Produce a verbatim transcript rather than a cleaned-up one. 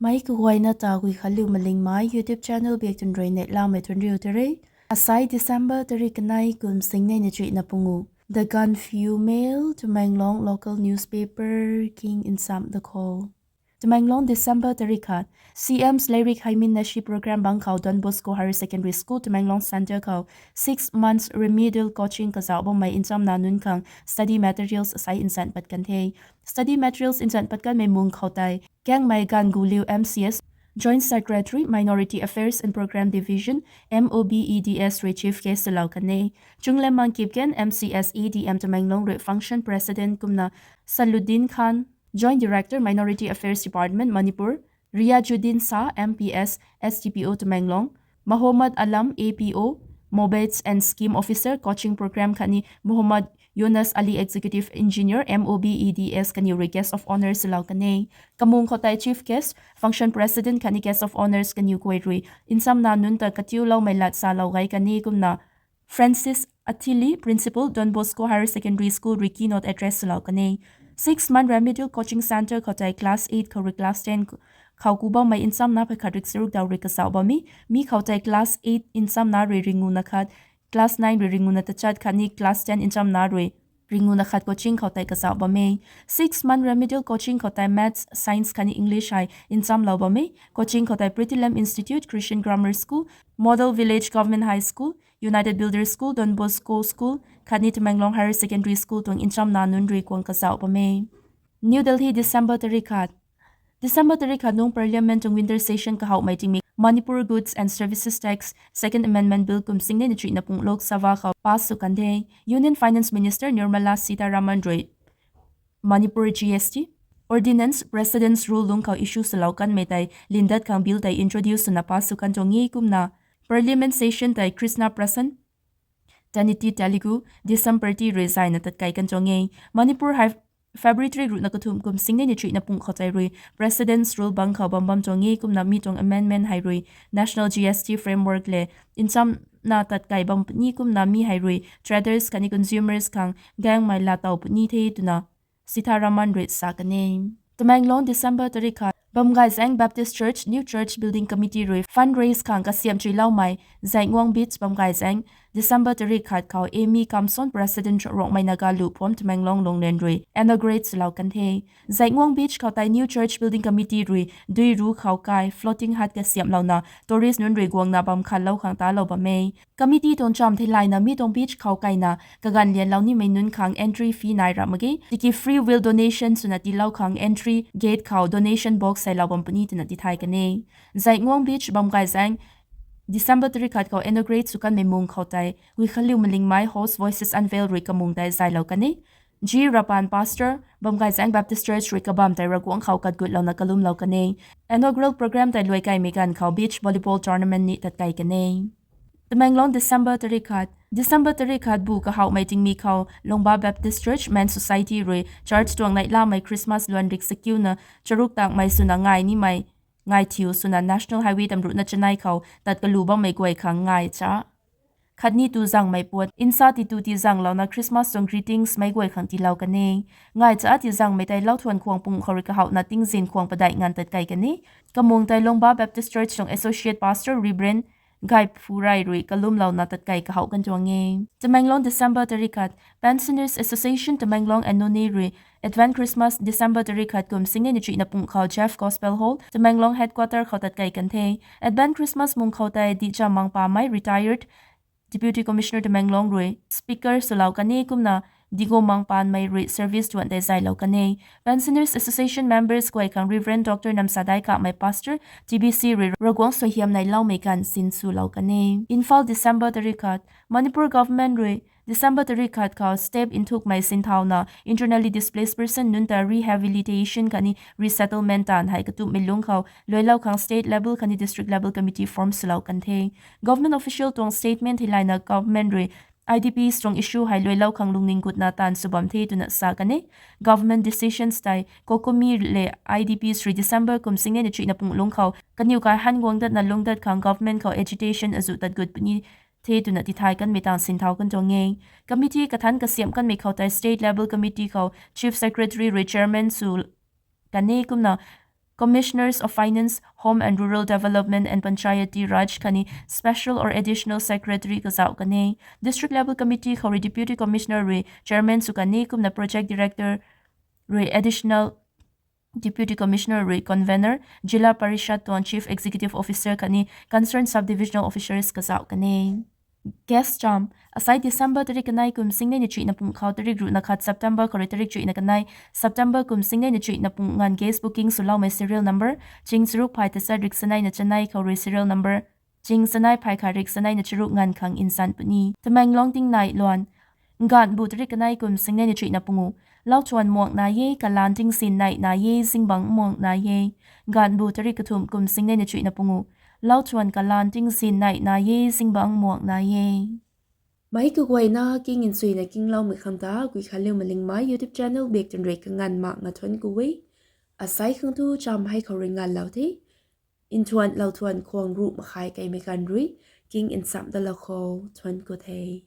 Mei kaguayna ta Guikhanliu Malingmei YouTube channel biak tun rui neihlamei tuang riu ta re. Asai December tarik kanei kum singnei na chuihna pungu. The Gaanphiu Mail, Tamenglong local newspaper king insam da kho. Tamenglong, December tarik khat. C M's Leirik Hei Minna Shi program bang khou Don Bosco Higher Secondary School, Tamenglong Center khou six months remedial coaching kazauh bammei nchamna nunc khang study materials asai nzan pat kan the. Study materials nzan pat kanmei mung khou tei Gaengmei Gaanguliu M C S, Joint Secretary, Minority Affairs and Program Division, M O B E D S rui chief guest swlou kan e. Chunglemmang Kipgen, M C S A D M Tamenglong rui function president kumna Saluddin Khan, Joint Director, Minority Affairs Department, Manipur, Riajuddin Shah, M P S, S D P O Tamenglong, Mohammad Alam, A P O, Mobets and Scheme Officer, Coaching Program khatni Mohammad Yunus Ali, Executive Engineer, M O B E D S kaniw rui guest of honour swlou kan e. Kamung khou tei chief guest, function president khatni guest of honours kaniw guay rui nchamna nunc ta katiuloumei lat salou gay kan e kumna Francis Athili, Principal, Don Bosco Higher Secondary School rui keynote address swlou kan e. Six month remedial coaching centre khou tei class eight khou rui class ten khou ku bammei nchamna phay khat rik charuk daw rui kazauh bam e. Mi khou tei class eight nchamna rui ringuna khat, class nine rui ringuna tachat khatni class ten nchamna rui ringuna khat coaching khou tei kazauh bam e. Six month remedial coaching khou tei Maths, Science khatni English hei nchamlou bam e. Coaching khou tei Pretty Lamb Institute, Christian Grammar School, Model Village Government High School, United Builders School, Don Bosco School khatni Tamenglong Higher Secondary School tuang nchamna nunc rui guang kazauh bam e. New Delhi, December tarik khat. December tarik khat nung Parliament tuang winter session kahouhmei tingmik Manipur Goods and Services Tax Second Amendment Bill kum singnei na chuihna pungu Lok Sabha khou pass sw kan the. Union Finance Minister Nirmala Sitharaman rui Manipur G S T Ordinance, President's Rule lungc khou issue swlou kanmei tei lindat khang bill tei introduce swna pass sw kan tuang e kumna Parliament session tei Krishna Prasanna Taniti Telugu, December ti rui zayna tatkai kan tuang e. Manipur hei February tarik ruhna kathumh kum singnei na chuihna pungu khou tei rui President's Rule bang khou bam bam tuang e kumna mi tuang amendment hei rui National G S T framework le nchamna tatkai bam puni kumna mi hei rui traders khatni consumers khang gaengmei laa tow puni the twna Sitharaman rui sa kan e. Tamenglong, December tarik khat. Bamgayzaeng Baptist Church New Church Building Committee rui fundraise khang kasiamh chuiloumei Zaihngwang Beach, Bamgayzaeng, December tarik khat khou Amy Kamson, President, Rongmei Naga Luh Phuam Tamenglong Lunglen rui inaugurate swlou kan the. Zaihngwang Beach khou tei New Church Building Committee rui dui ru khou kai floating hut kasiamhlouna tourist nunc rui guangna bam khatlou khang talou bam e. Committee tuang chamv theilayna mi tuang beach khou kaina kaganv lianlou nimei nunc khang entry fee nai ra mak ge. Tiki free will donation swna tiilou khang entry gate khou donation box seilou bam puni twna tithay kan e. Zaihngwang Beach, Bamgayzaeng, December tarik khat khou inaugurate sw kanmei mung khou tei Guikhanliu Malingmei host Voices Unveiled rui kamung tei zaylou kan e. G Rapan, Pastor, Bamgayzaeng Baptist Church rui kabamv tei Ravguangc khou katgutlouna kalumlou kan e. Inaugural program tei luai kaimei ganv khou beach volleyball tournament ni tatkai kan e. Tamenglong, December tarik khat. December tarik khat bu kahouhmei tingmik khou Lungba Baptist Church Men's Society rui church tuang neihlamei Christmas luan rik sakiuna charuk takmei swna ngai nimei ngai thiu swna National Highway tamruhna chanei khou tat kalu bammei guay khang ngai cha khatni tu zangmei puat nsa titu tizanglouna Christmas tuang greetings meic guay khang tiilou kan e. Ngai cha tizangmei tei lauthuan khwang pung khou rui kahouhna tingzin khwang padeih nganv tatkai kan e. Kamung tei Lungba Baptist Church tuang Associate Pastor Reverend Gaiphurai rui kalumlouna tatkai kahouh kan tuang e. Tamenglong, December tarik khat. Pensioners Association Tamenglong and Noney rui Advent Christmas, December tarik khat kum singnei na chuihna pung khou Jeff Gospel Hall, Tamenglong Headquarter khou tatkai kan the. Advent Christmas mung khou tei Dihcham Mangpamei, Retired Deputy Commissioner Tamenglong rui speaker swlou kan e kumna Digo Mangpanmei rui service tuan tei zaylou kan e. Pensioners Association members guay khang Reverend Doctor Namsadai Kamei, Pastor, T B C rui Ravguangc suaihiam neihloumei ganv sinswlou kan e. Imphal, December tarik khat. Manipur government rui December tarik khat khou step nthukmei sinthauna internally displaced person nunc ta rehabilitation khatni resettlement taanv hei katumhmei lungc khou luailou khang state level khatni district level committee form swlou kan the. Government official tuang statement theilayna government rui I D Ps tuang issue hei luailou khang lungning gutna taanv sw bam the twna sa kan e. Government decisions tei COCOMI le I D Ps rui December kum singnei na chuihna pung lungc khou kaniw kai han guang datna lungc dat khang government khou agitation azuh tat gut puni the twna tithay kanmei tang sinthau kan tuang e. Committee kathanc kasiamh kanmei khou tei state level committee khou Chief Secretary rui chairman sw kan e kumna Commissioners of Finance, Home and Rural Development and Panchayati Raj khatni Special or Additional Secretary kazauh kan e. District Level Committee khou rui Deputy Commissioner rui Chairman sw kan e, kumna Project Director rui Additional Deputy Commissioner rui Convener, Zilla Parishad tuang Chief Executive Officer khatni concerned Sub-Divisional Officers kazauh kan e. Guest cham, asai December tarik kanei kum singnei na chuihna pung khou tarik ruhna khat September khou rui tarik chuihna kanei September kum singnei na chuihna pung nganv guest booking swloumei serial number, ching charuk phay tachat rik sanei na chanei khou rui serial number, ching sanei phay khat rik sanei na charuk nganv khang nsan puni. Tamenglong tingnai luan, nganvbu tarik kanei kum singnei na chuihna pungu, lauthuan muang nai e, kalan tingzin nai nai e, zingbangc muang nai e. Nganvbu tarik kathumh kum singnei na chuihna pungu, lauthuan kalan tingzin nai nai e, zingbangc muang nai e. Mei kaguayna king nchuina kingloumei khang ta Guikhanliu Malingmei YouTube channel bak twn rui kanganv mak nga thuanc ku e. Asai khang thu cham hei khou rui nganvlou the. Nthuan lauthuan khwang ruh makhai keimei ganv rui king nchamh dalou khou thuanc ku the.